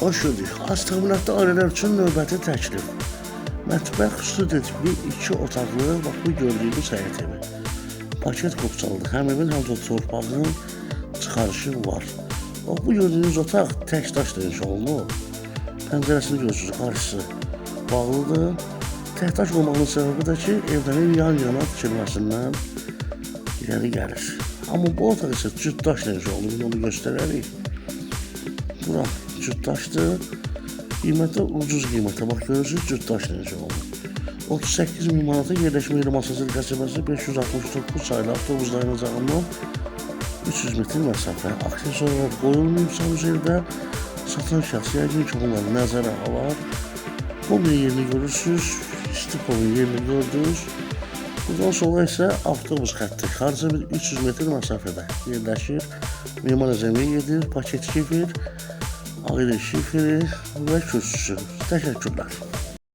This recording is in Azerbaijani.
Hoş gördük. Az təminatlı ailələr üçün növbəti təklif. Mətbəx studiya tipli 2 otaqlı, bax bu gördüyünüz həyət evi. Paket qopçalıdır. Həm evin, həm də torpağın çıxarışı var. Bax bu gördüyünüz otaq tək daşla inşa olunub. Pəncərəsini görürsünüz, qarşısı bağlıdır. Tək daş olmağının səbəbi də ki, evlərin yan-yana tikilməsindən irəli gəlir. Amma bu otaq isə cüt daşla inşa olunub. İndi onu göstərərik. Bura cüt daşdır. Qiyməti ucuz qiymətə. Bax görürsünüz, cüt daşla inşa olunub. 38 min manata yerləşmə yeri Masazır qəsəbəsi 569 saylı avtobus dayanacağından 300 metr məsafə. Aksesuarlar qoyulmayıb üzərində. Satan şəxs yəqin ki, onları nəzərə alar. Kombi yerini görürsünüz, isti polun yerini gördünüz. Buradan sonra isə avtobus xətti xarca bir 300 metr məsafədə yerləşir. Memar zəmin gedir, paket şifir, aile şifiri və kürsüsü. Təşəkkürlər.